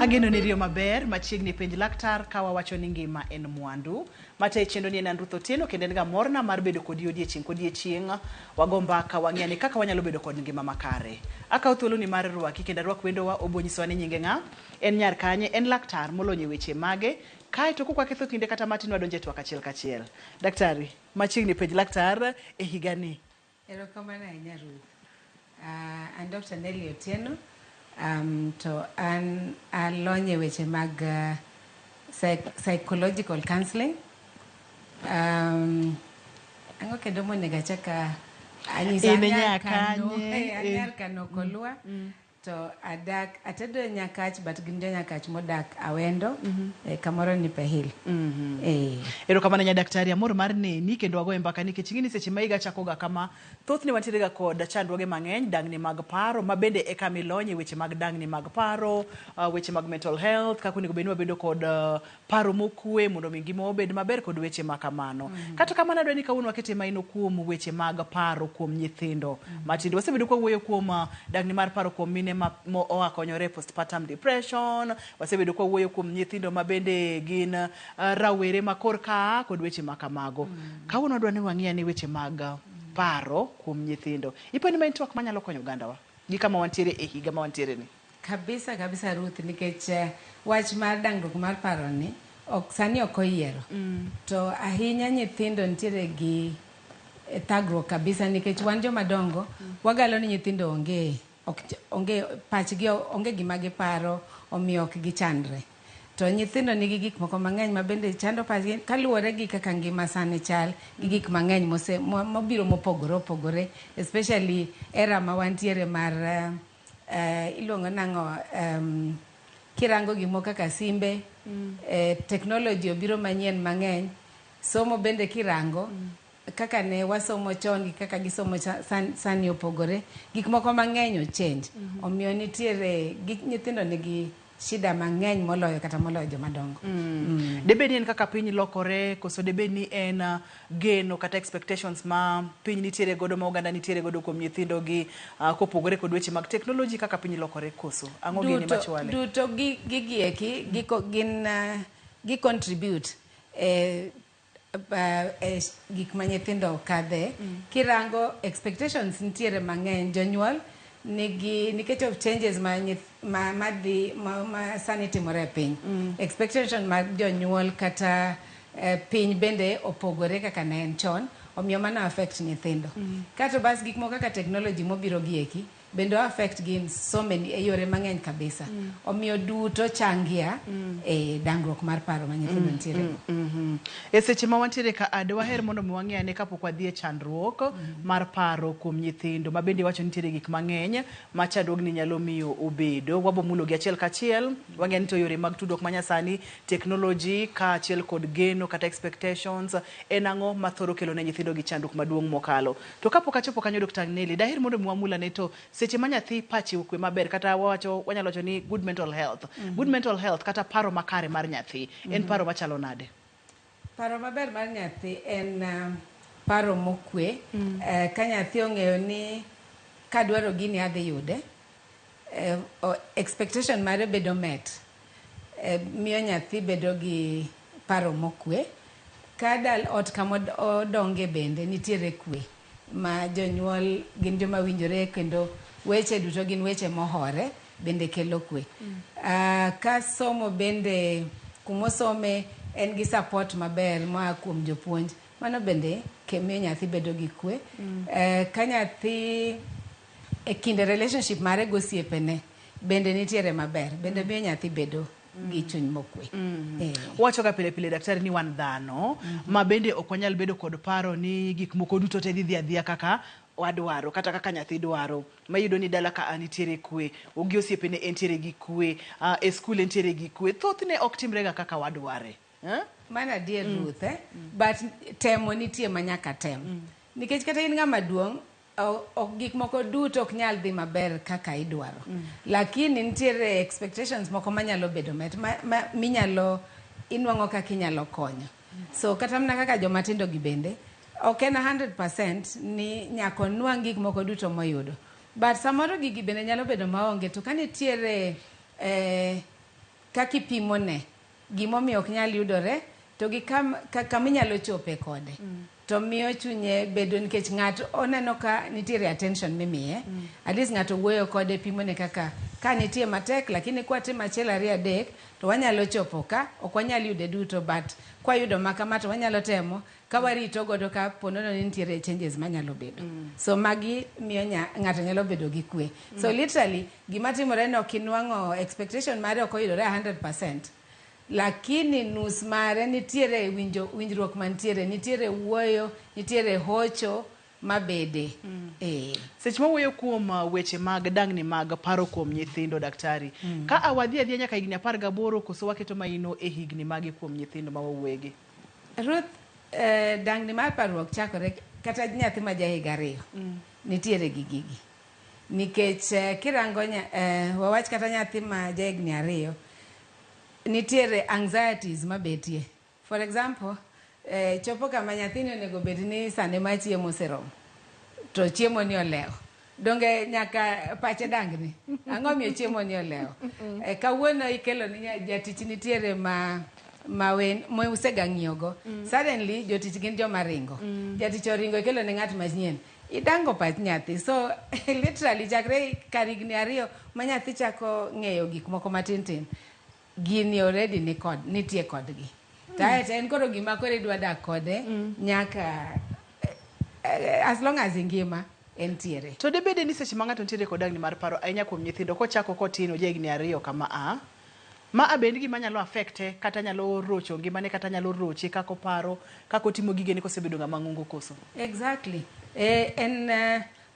Ageno ni riyo maber machiegni penj laktar ka wawacho ni ngima en mwandu. Matayi chenro ni en an Ruth Otieno kendo en ga morna mar bedo kodi odiechieng' kodiechieng'. Wago mbaka wang'i ane kaka wanyalo bedo kod ngima makare. Akawo thuoloni mar rwaki kendo arwak wendowa obo nyisowa ni nyinge ng'a, en nyar kanye, en laktar molony e weche mage. Kae to kok waketho kinde kata matin wadonjo e twak achiel kachiel. Daktari, machiegni penj laktar e higani. Erokamano ahinya Ruth. An Dr. Nelly Otieno to an alony e weche mag psychological counseling. Ang'o kendo monego achak anyis? In An nyar nyar Kano, kanye? an nyar Kano Kolwa. To adak atedo e Nyakach but gin jo Nyakach modak Awendo kamoro ni Pehil. Erokamano nya daktari, amor mar neni kendo wagoye mbaka nikech ing'e ni seche ma higa chako ga kama, thothne wantiere ga kod chandruoge mang'eny, dangni mag paro, ma bende e kama ilonye weche mag dangni mag paro, weche mag mental health, kaka onego bed ni wabedo kod paro mokwe mondo mi ngima obed maber kod weche ma kamano. Kata kamano adwa ni kawuono wakete maino kuom weche mag paro kuom nyithindo matindo. Wasebedo kwa wuoyo kuom dangni mar paro kuom mine ma oa konyore postpartum depression, wasebedo kwa wuoyo kuom nyithindo ma bende gin rawere ma korka kod weche ma kamago. Kawuono adwa ni wang'i ane weche mag paro kuom nyithindo. Iparo ni ma en twak manyalo konyo ogandawa gi kama wantiere e higa ma wantiere ni? Kabisa kabisa Ruth nikech wach mar dangruok mar paro ni ok sani ok oyiero. To ahinya nyithindo nitiere gi thagruok kabisa nikech wan joma dongo wagalo ni nyithindo onge ok onge pachgi onge gima giparo omiyo ok gichandre. To nyithindo nigi gik moko mang'eny ma bende chando pachgi kaluwore gi kaka ngima sani chal gi gik mang'eny mose mobiro mopogore opogore especially era ma wantiere mar iluongo nang'o kirango gimoko kaka simbe technology obiro manyien mang'eny somo bende kirango kaka ne wasomo chon gi kaka gisomo sani opogore gik moko mang'eny o change omiyo nitiere nyithindo nigi shida mang'eny moloyo kata moloyo joma dongo. Debed ni en kaka piny lokore koso debed ni en geno kata expectations ma piny nitiere godo ma oganda nitiere godo kuom nyithindo gi kopogore kod weche mag technology kaka piny lokore koso ang'o gini machwale? Duto gigi eki gin gi contribute gik ma nyithindo kadhe. Kirango expectations nitiere mang'eny jonyuol nigi nikech of changes ma madhi ma sani timore e piny. Expectation mag jonyuol kata piny bende opogore kaka ne en chon omiyo mano affect nyithindo. Kato bas gik moko kaka technology mobiro gi eki bende o affect gi in so many e yore mang'eny kabisa. Omiyo duto changia e dangruok mar paro ma nyithindo nitiere go. E seche ma wantiere ka a dwaher mondo mi wang'i ane kapok wadhi e chandruok mar paro kuom nyithindo ma bende iwacho ni nitiere gik mang'eny ma chandruogni nyalo miyo obedo. Wabo mulo gi achiel kachiel, wang'e ni to yore mag tudruok ma nyasani, technology kaachiel kod geno kata expectations en ang'o mathoro kelo ne nyithindo gi chandruok maduong' mokalo. To kapok achopo kanyo Dr. Nelly, daher mondo mi wamul ane to seche ma nyathi pache okwe maber kata wawacho wanyalo wacho ni good mental health. Good mental health kata paro makare mar nyathi en paro machalo nade? Paro maber mar nyathi en paro mokwe. Ka nyathi ong'eyo ni kadwaro gini adhi yude, expectation mare bedo met. Miyo nyathi bedo gi paro mokwe. Ka dal ot kama odonge bende nitiere kwe ma jonyuol gin joma winjore kendo weche duto gin weche mohore bende kelo kwe. Ka somo bende kumosome en gi support maber moa kuom jopuonj mano bende miyo nyathi bedo gi kwe. Ka nyathi e kinde relationship mare gi osiepene bende nitiere maber bende miyo nyathi bedo gi chuny mokwe. Wacho ga pile pile daktari ni wan dhano ma bende ok wanyal bedo kod paro ni gik moko duto te dhi dhi adhiya kaka wadwaro kata kaka nyathi dwaro. Ma iyudo ni dala ka nitiere kwe, gi osiepene entiere gi kwe, e skul entiere gi kwe. Thothne ok timre ga kaka wadware. Mano adier Ruth, eh? But temo nitie ma nyaka tem. Nikech kata in ng'ama duong' ok gik moko duto ok nyal dhi maber kaka idwaro. Lakini nitiere expectations moko manyalo bedo met ma minyalo inwang'o kaka inyalo konyo. So kata mana kaka joma tindo gi bende ok en 100% ni nyaka onwang' gik moko duto moyudo. But samoro gigi bende nyalo bedo maonge to ka nitiere Kaka ipimone gimomiyo ok nyal yudore to gi kama inyalo chope kode to miyo chunye bedo nikech ng'ato oneno ka nitiere attention mimiye. At least ng'ato wuoyo kode, pimone kaka ka nitie matek, lakini kwatimo achiel, ariyo, adek to wanyalo chopo ka. Ok wanyal yude duto, but kwayudo ma kama to wanyalo temo ka warito godo ka ponono ni nitiere changes manyalo bedo. So magi miyo ng'ato nyalo bedo gi kwe. So literally gima timore ni ok inwang'o expectation mare, ok oyudore 100%, lakini nus mare nitiere winjo, winjruok mantiere, nitiere wuoyo, nitiere hocho mabede. Seche ma wuoyo kuom weche mag dangni mag paro kuom nyithindo, daktari, ka awadhi adhiya nyaka higni 18, koso waketo maino e higni mage kuom nyithindo ma wawuoyegi? Ruth, dangni mar parruok chakore kata nyathi ma ja higa 2 nitiere gi gigi. Nikech kirango wawach kata nyathi ma ja higni 2 nitiere anxieties mabetie. For example, chopo kama nyathini onego bed ni sane mar chiemo oseromo to chiemo ni olewo. Donge nyaka pache dangni? Ang'o miyo chiemo ni olewo? Kawuono ikelo ni jatich nitiere ma wen mousega ng'iyogo. Suddenly jotich gin joma ringo. Jatich oringo, ikelo ne ng'at manyien. Idango pach nyathi. So literally chakre kar higni 2 ma nyathi chako ng'eyo gik moko matin tin, gini already ni kod, nitie kodgi. To aeto en koro gima koro idwa dak kode nyaka as long as ingima entiere. To debede ni seche ma ng'ato nitiere kod dangni mar paro ahinya kuom nyithindo kochako kotin oja higni 2 kama a ma a bende gima nyalo affecte kata nyalo rocho ngimane kata nyalo roche kaka oparo, kaka otimo gigene kosebedo ng'ama ng'ongo koso? Exactly. En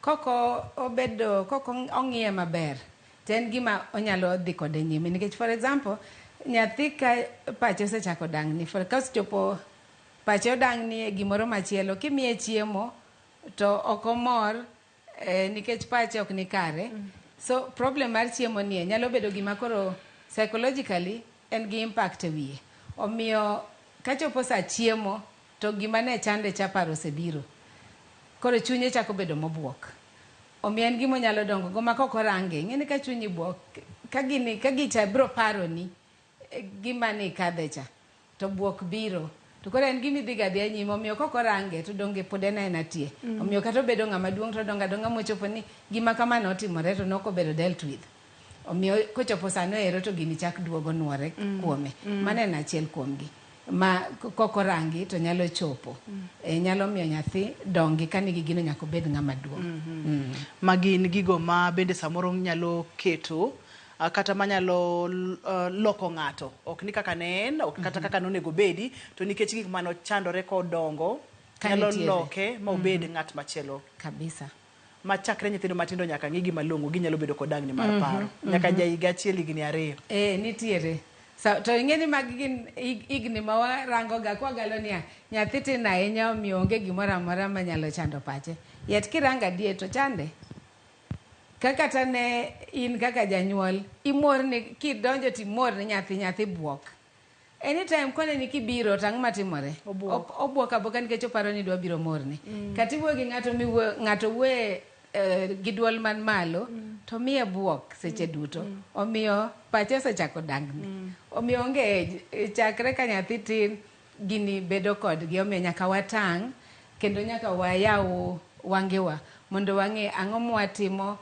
koko obedo koko ong'iye maber to en gima onyalo dhi kode nyime nikech, for example, nyathi ka pache osechako dangni, for ka osechopo pache odangni e gimoro machielo, kimiye chiemo to ok omor nikech pache ok ni kare. So problem mar chiemo nie nyalo bedo gima koro psychologically en gi impact e wiye. Omiyo kachopo sa chiemo to gima ne chande cha paro osebiro. Koro chunye chako bedo mobuok. Omiyo en gima onyalo dongo go ma kok orange. Ing'e ni ka chunyi buok, ka gini, ka gicha biro paroni gima ni kadhe cha, to buok biro. To koro en gima idhi ga adhiya nyime, omiyo kok orange to donge pod en aena tie. Omiyo kata obedo ng'ama duong' to odongo adonga mochopo ni gima kama notimore to nok obedo dealt with. Omiyo kochopo sano ero to gini chak duogo nuore kuome. Mano en achiel kuomgi. Ma kok orangi to nyalo chopo. Nyalo miyo nyathi dongi ka nigi gino nyaka obed ng'ama duong'. Ma gin gigo ma bende samoro nyalo keto kata manyalo loko ng'ato, ok ni kaka ne en, ok kata kaka nonego obedi, to nikech gik mane ochandore kodongo Ka nyalo nitiere. loke ma obed ng'at machielo. Kabisa. Ma chakre nyithindo matindo nyaka ng'i gima long'o, ginyalo bedo kod dangni mar paro. Nyaka ja higa 1, higni 2. Nitiere. So, to ing'e ni magi gin higni ma warango ga kwagalo niya, nyathi tin ahinya omiyo onge gimoro amora manyalo chando pache. Yet kirango adier to chande. Ka kata ne in kaka janyuol, imor ni kidonjo timor ni nyathi, nyathi buok. Anytime koneni kibiro to ang'o matimore? Obuok. Obuok aboka nikech oparo ni idwa biro morne. Kata iwuoyo gi ng'ato miwuoyo, ng'ato wuoye gi duol man malo, to miye buok seche duto. Omiyo pache osechako dangni. Omiyo onge age, chakre ka nyathi tin, gini bedo kodgi. Omiyo nyaka watang' kendo nyaka wayaw wangewa mondo wang'e ang'o mwatimo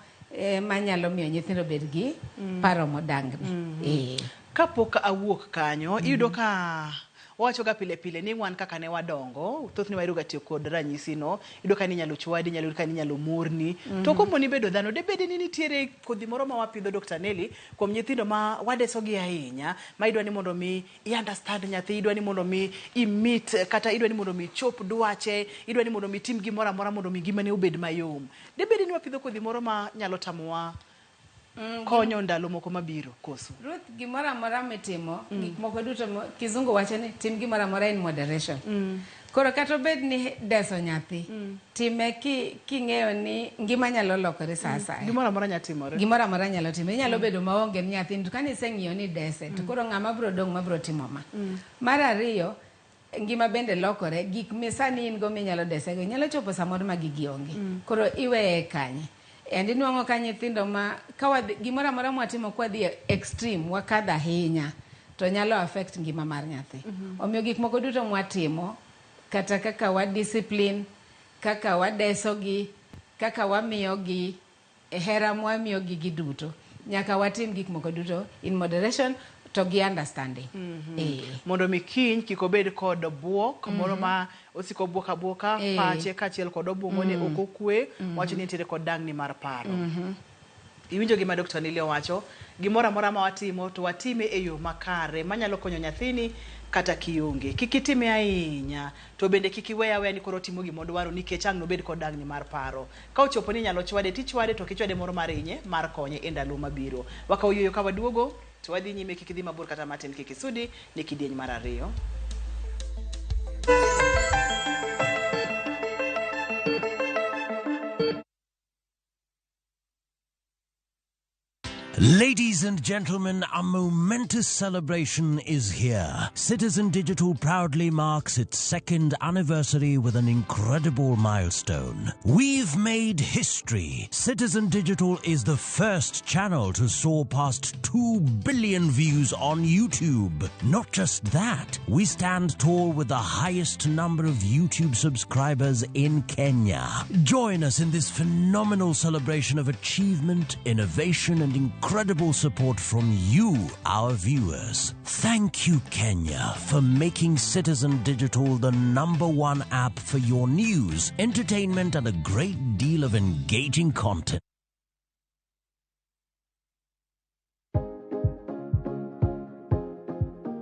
manyalo miyo nyithindo bed gi paro modangni. Kapok awuok kanyo, iyudo ka wawacho ga pile pile ni wan kaka ne wadongo, thothne wahero ga tiyo kod ranyisi no, iyudo ka ninyalo chwadi, inyalo yudo ka ninyalo morni. To komoni bedo dhano, debed ni nitiere kodhi moro ma wapidho Dr. Nelly kuom nyithindo ma wadesogi ahinya, ma idwa ni mondo mi i understand nyathi, idwa ni mondo mi i meet, kata idwa ni mondo mi ichop dwache, idwa ni mondo mi itim gimoro amora mondo mi ngimane obed mayom. Debed ni wapidho kodhi moro ma nyalo tamowa konyo ndalo moko mabiro, koso? Ruth, gimoro amora mitimo, gik moko duto, kizungu wacho ni tim gimoro amora in moderation. Koro kata obed ni deso nyathi, time king'eyo ni ngima nyalo lokore sa asaya. Gimoro amora nyalo timore. Gimoro amora nyalo timore. Inyalo bedo maonge ni nyathi, to kane iseng'iyo ni dese, to koro ng'ama biro dong' mabiro timo ma. Mar ariyo, ngima bende lokore, gik misani in go minyalo desego, nyalo chopo samoro ma gigi onge. Koro iweye kanye? And inwang'o ka nyithindo ma, ka wadhi, gimoro amora mwatimo kwadhi e extreme, wakadho ahinya. to nyalo affect ngima mar nyathi. Omiyo gik moko duto mwatimo, kata kaka wa discipline, kaka wadesogi, kaka wamiyogi hera mwamiyogi giduto, nyaka watim gik moko duto in moderation to gi understanding. Mondo mi kiny kik obed kod buok moro ma osiko buok abuoka pache kaachiel kod obuongone ok okwe, wacho ni nitiere kod dang'ni mar paro. Iwinjo gima Dr. Nili owacho, gimoro amora ma watimo to watime e yo makare manyalo konyo nyathini kata kionge. Kik itime ahinya, to bende kik iweye aweya ni koro otimo gima odwaro nikech ang' nobed kod dang'ni mar paro. Ka ochopo ni inyalo chwade tichwade, to ok ichwade moro mar hinye mar konye e ndalo mabiro. Wakawo yueyo ka waduogo, to wadhi nyime kik idhi mabor kata matin kik isudi ne kidieny mar ariyo. Ladies and gentlemen, a momentous celebration is here. Citizen Digital proudly marks its second anniversary with an incredible milestone. We've made history. Citizen Digital is the first channel to soar past 2 billion views on YouTube. Not just that, we stand tall with the highest number of YouTube subscribers in Kenya. Join us in this phenomenal celebration of achievement, innovation, and incredible support from you, our viewers. Thank you, Kenya, for making Citizen Digital the #1 app for your news, entertainment, and a great deal of engaging content.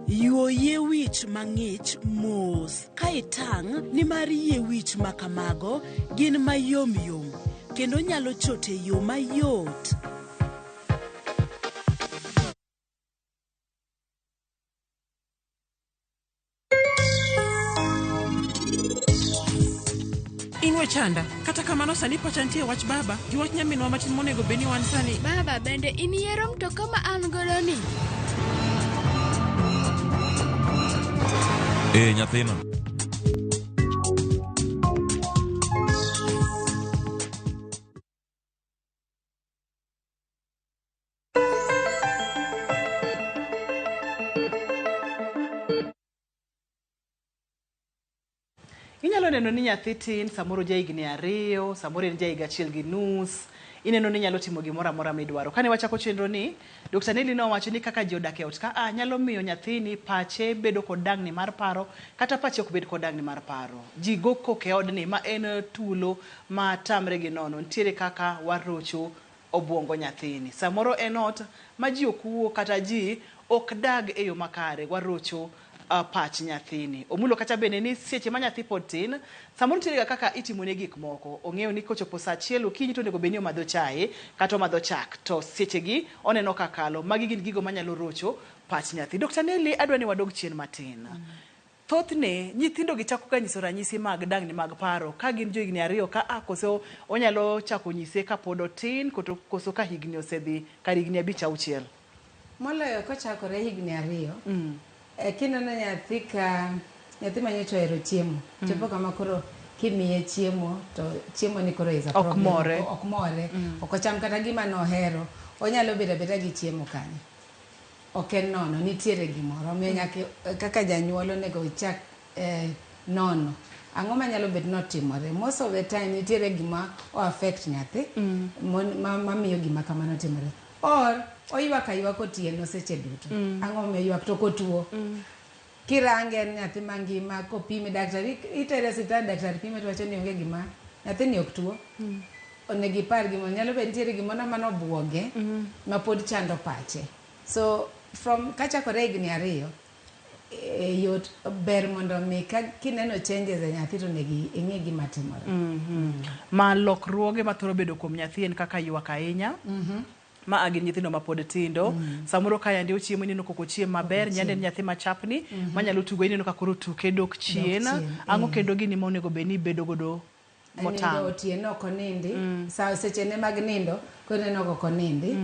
Yuo yie wich mang'ich mos ka itang' nimar yie wich ma kamago gin mayom yom kendo nyalo chot e yo mayot. In wechanda, kata kamano sani pacha nitie wach baba gi wach nyaminwa matin monego bed ni wan sani. Baba, bende in yiero mtoka ma an godo ni? Nyathina. Inyalo neno ni nyathi tin, samoro ja higni 2, samoro en ja higa 1.5, ineno ni nyalo timo gimoro amora midwaro. Kane wachako chenro ni, Dr. Nelly nowacho ni kaka ji odak e ot ka a nyalo miyo nyathini pache bedo kod dang'ni mar paro, kata pache ok bed kod dang'ni mar paro. Ji go koko e odni ma en tulo ma tamre gi nono. Nitiere kaka warocho obuongo nyathini. Samoro en ot ma ji ok wuo kata ji ok dag e yo makare, warocho pach nyathini. Omulo kacha bende ni seche ma nyathi pod tin, samoro nitiere ga kaka itimone gik moko. Ong'eyo ni kochopo saa 1 okinyi to onego bed ni omadho chae kata omadho chak, to sechegi oneno ka kalo. Magi gin gigo manyalo rocho pach nyathi. Dr. Nelly, adwa ni wadog chien matin. Thothne, nyithindo gi chako ga nyiso ranyisi mag dang'ni mag paro ka gin johigni 2 ka a, koso onyalo chako nyise kapod otin, koso ka higni osedhi kar higni 5 6. Moloyo kochakore higni 2, kineno nyathi ka nyathi manyocha ohero chiemo, chopo kama koro kimiye chiemo to chiemo ni koro is a Ok problem. more. Ok more. Ok ocham kata gima nohero, onyalo bedo abeda gi chiemo kanyo. Ok en nono, nitiere gimoro. Omiyo nyaka kaka janyuol onego ichak nono. Ang'o manyalo bet notimore? Most of the time nitiere gima o affect nyathi mamiyo gima kamano timore. Or oywak aywaka otieno seche duto. Ang'o momiyo oywak to kotuo? Kirange en nyathi mangima, kopime daktari, itere osiptal daktari pime to wacho ni onge gima, nyathini ok tuo. Onego ipar gima nyalo bet nitiere gimoro manobuoge ma pod chando pache. So from kachakore higni 2, yot ber mondo mi ka kineno changes e nyathi to onego ing'e gima timore. Ma lokruoge mathoro bedo kuom nyathi en kaka ywak ahinya. Ma a gin nyithindo mapod tindo. Samoro ka yande ochiemo ineno kok ochiem maber, nyande en nyathi machapni, manyalo tugo ineno ka koro tuke dok chien. Ang'o kendo gini ma onego bed ni ibedo godo motang'? Nindo otieno ok onindi, sa seche ne mag nindo koro ineno ok onindi.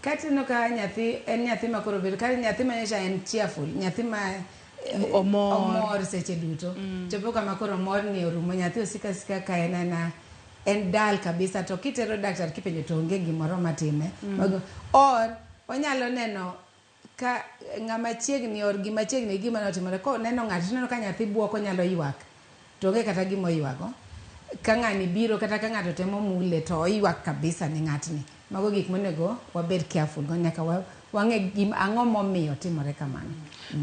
Kata ineno ka nyathi en nyathi ma koro bedo, ka nyathi ma nyocha en cheerful, nyathi ma Omor. omor seche duto. Chopo kama koro mor ni orumo, nyathi osika sika ka en ana en dal kabisa, to kitero daktari kipenjo to onge gimoro matime. Or onyalo neno Ka ng'ama chiegni or gima chiegni gi gima notimore, koneno ng'ato tineno ka nyathi buok onyalo ywak to onge kata gima oywago. Ka ng'ani biro kata ka ng'ato temo mule to oywak kabisa ne ng'atni. Mago gik monego wabed careful go nyaka wang'e gima ang'o momiyo timore kamano.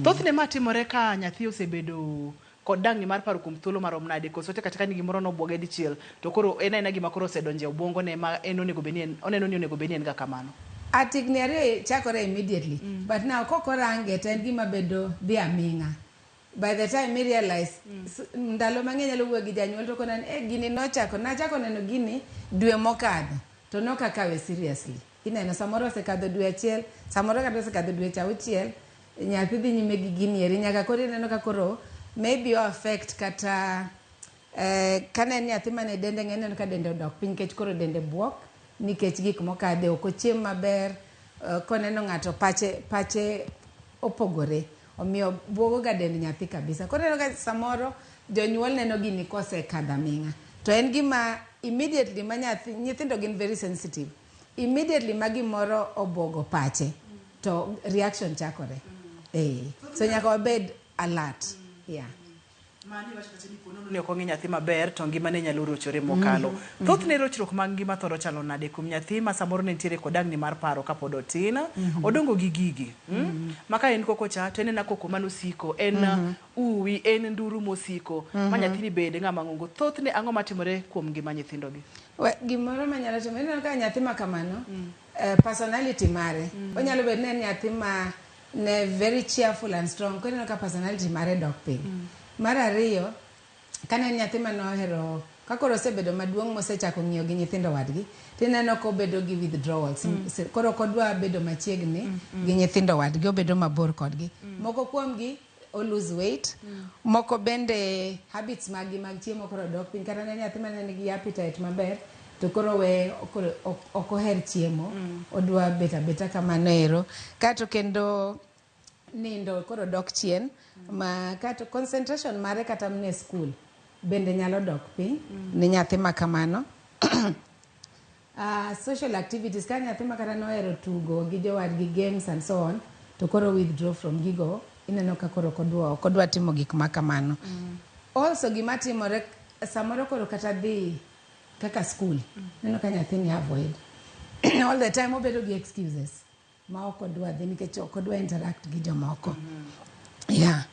Thothne ma timore ka nyathi osebedo kod dangni mar paro kuom thuolo marom nade koso tek ateka ni gimoro nobwoge dichiel to koro en aena gima koro osedonjo e obwongo ne ma en onego bed ni en oneno ni onego bed ni en ga kamano. At higni ariyo chakore immediately. But now kok orange to en gima bedo dhi aming'a. By the time i realize ndalo mang'eny anyalo wuoyo gi janyuol to kona ni eh, gini nochako nachako neno gini dwe mokadho to nok akawe seriously. Ineno samoro osekadho dwe achiel, samoro kata osekadho dweche auchiel, nyathi dhi nyime gi gini eri nyaka koro ineno ka koro maybe o affect kata kane en nyathi mane dende ng'eny ineno ka dende odok piny nikech koro dende buok nikech gik mokadhe ok ochiem maber koneno ng'ato pache pache opogore omiyo buogo ga dend nyathi kabisa. Koro ineno ka samoro jonyuol neno gini kosekadho aming'a to en gima immediately ma nyathi nyithindo gin very sensitive immediately ma gimoro obuogo pache to reaction chakore. So nyaka wabed alert. Yeah. Mani iwacho kacha ni ponono ni ok ong'i nyathi maber to ngimane nyalo rochore mokalo. Thothne rochruok mag ngima thoro chalo nade kuom nyathi ma samoro ne nitiere kod dangni mar paro kapod otin, odongo gi gigi. Ma ka en koko cha to en ena koko manosiko, en uwi, en nduru mosiko, ma nyathini bed ng'ama ng'ongo. Thothne ang'o matimore kuom ngima nyithindo gi? Gimoro manyalo timo, ineno ka nyathi ma kamano, personality mare, onyalo bedo ni en nyathi ma ne very cheerful and strong, koro ineno ka personality mare dok piny. Mar ariyo, kane en nyathi mane ohero, ka koro osebedo maduong' mosechako ng'iyo gi nyithindo wadgi, tineno kobedo gi withdrawals. Koro ok odwa bedo machiegni gi nyithindo wadgi, obedo mabor kodgi. Moko kuomgi o lose weight, moko bende habits maggi mag chiemo koro dok piny. Kata ne nyathi mane nigi appetite maber, to koro we koro ok oher chiemo, odwa bet abeta kamano ero. Kato kendo nindo koro dok chien, ma kato concentration mare kata mana e school bende nyalo dok piny ne nyathi ma kamano. Social activities, ka nyathi ma kata nohero tugo gi jowadgi games and so on, to koro withdraw from gigo, ineno ka koro ok odwa timo gik ma kamano. Also gima timore samoro koro kata dhi kaka school, ineno ka nyathini avoid. All the time obedo gi excuses ma ok odwa dhi nikech ok odwa interact gi jomoko. Yeah.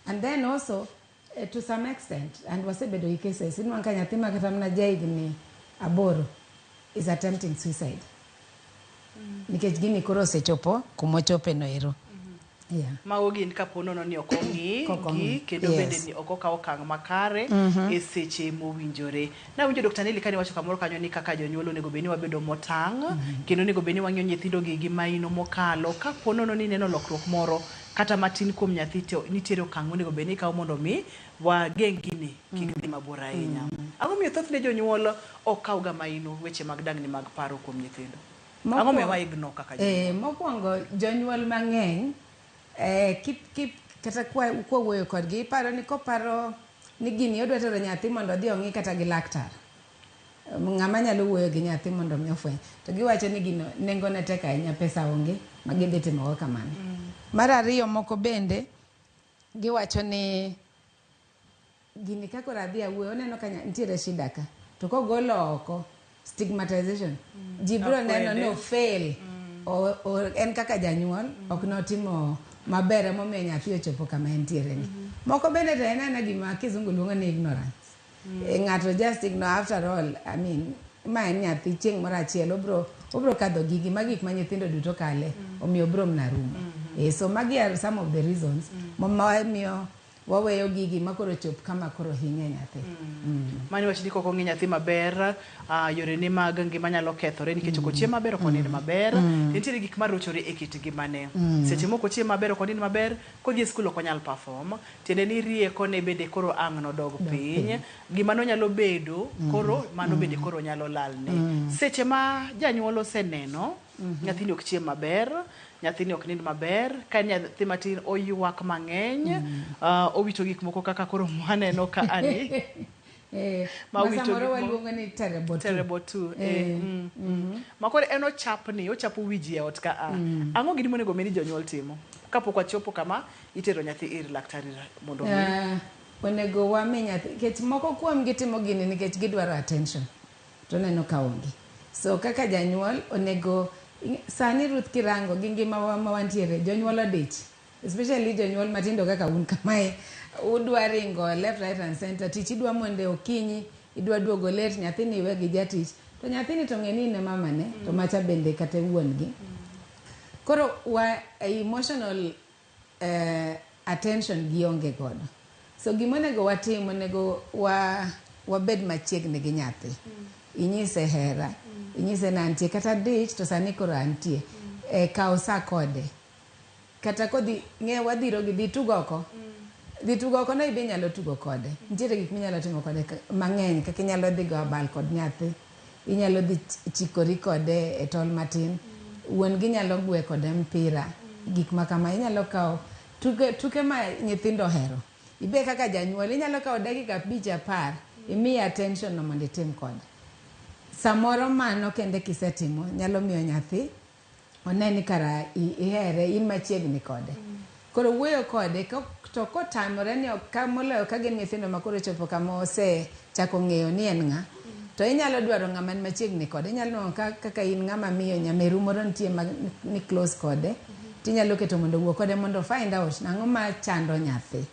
And then also to some extent, and wasebedo gi cases, inwang'o ka nyathi ma kata mana jahigni 8 is attempting suicide. Nikech gini koro osechopo kumochope no ero. Yeah. Mago gin kapo nono ni ok ong'i Kok ong'i, gi kendo bende ni ok okaw okang' makare e seche mowinjore. Nawinjo Dr. Nelly kane wacho kamoro kanyo ni kaka jonyuol onego bed ni wabedo motang' kendo onego bed ni wang'iyo nyithindo gi gi maino mokalo. Kapo nono ni ineno lokruok moro kata matin kuom nyathi to nitiere okang' monego bed ni ikawo mondo mi wageng' gini kik dhi mabor ahinya. Ang'o miyo thothne jonyuol ok kaw ga maino weche mag dangni mag paro kuom nyithindo? Ang'o miyo wa ignore kaka jonyuol? Mokwongo jonyuol mang'eny kata kwa wuoyo kodgi iparo ni koparo ni gini odwa tero nyathi mondo odhi ong'i kata gi laktar. Ng'ama nyalo wuoyo gi nyathi mondo mi ofweny. To giwacho ni gino nengone tek ahinya, pesa onge ma gidhi timogo kamano. Mar ariyo moko bende giwacho ni gini ka koro adhi awuoyo oneno ka nitiere shida ka to kogolo oko stigmatization ji biro neno ni ofail en kaka janyuol ok notimo maber emomiyo nyathi ochopo kama entiere ni. Moko bende to en aena gima kizungu luongo ni ignorance. Ng'ato just ignore after all, I mean, ma en nyathi chieng' moro achiel obro kadho gigi ma gik ma nyithindo duto kale omiyo obro mana rumo. So magi are some of the reasons mamiyo waweyo gigi ma koro chop kama koro hinye nyathi. Mani wach ni kok ong'i nyathi maber, yorene mag ngima nyalo kethore nikech ok ochiem maber, ok onind maber. Nitiere gik marochore e kit ngimane. Seche moko ochiem maber, ok onind maber, kodhi e skul ok onyal perform. Tiende ni riekone bende koro ang' nodog piny. Gima nonyalo bedo, koro mano bende koro nyalo lalne. Seche ma janyuol oseneno, nyathini ok chiem maber, nyathini ok nind maber, ka en nyathi matin oywak mang'eny, owito gik moko kaka koro mwaneno ka ani. Ma Ma wito samoro gik moko. waluongo ni terrible two. Terrible two. Eh, Ma koro en ochapni, ochapo wi ji e ot ka a. Ang'o gini monego bed ni jonyuol timo kapok wachopo kama itero nyathi ir laktari mondo omi? Onego wami nyathi, nikech moko kuom gi timo gini nikech gidwaro attention to neno ka onge. So kaka janyuol onego sani Ruth kirango gi ngimawa ma wantiere, jonyuol odich, especially jonyuol matindo kaka un kamae, udwa ringo left, right and center. Tich idwa mondo okinyi, idwa duogo late, nyathini iwe gi jatich, to nyathini to ng'e ni in e mamane, to macha bende kata wuon gi. Koro wa emotional attention gionge godo. So gimonego watim, onego wa wabed machiegni gi nyathi. Inyise hera, inyise ni antie, kata dich to sani koro antie. Kaw sa kode. Kata kodhi ng'e wadhiro gi dhi tug oko. Dhi tugo oko no ibe inyalo tugo kode. Nitiere gik minyalo timo kode mang'eny kaka inyalo dhi go abal kod nyathi. Inyalo dhi chikori kode e tol matin. Wuon gi nyalo gwe kode mpira. Gik ma kama inyalo kawo tuke, tuke ma nyithindo ohero. Ibe kaka janyuol inyalo kawo dakika 5 10 imiye attention no mondo itim kode. Samoro mano kende kisetimo nyalo miyo nyathi one ni kara ihere, in machiegni kode. Koro wuoyo kode to kotamore ni ok, ka moloyo ka gin nyithindo ma koro chopo kama osechako ng'eyo ni en ng'a, to inyalo dwaro ng'ama ni machiegni kode. Inyalo nwang'o kaka in ng'ama miyo, nyameru moro nitie ma ni close kode, tinyalo keto mondo owuo kode mondo find out nang'o ma chando nyathi.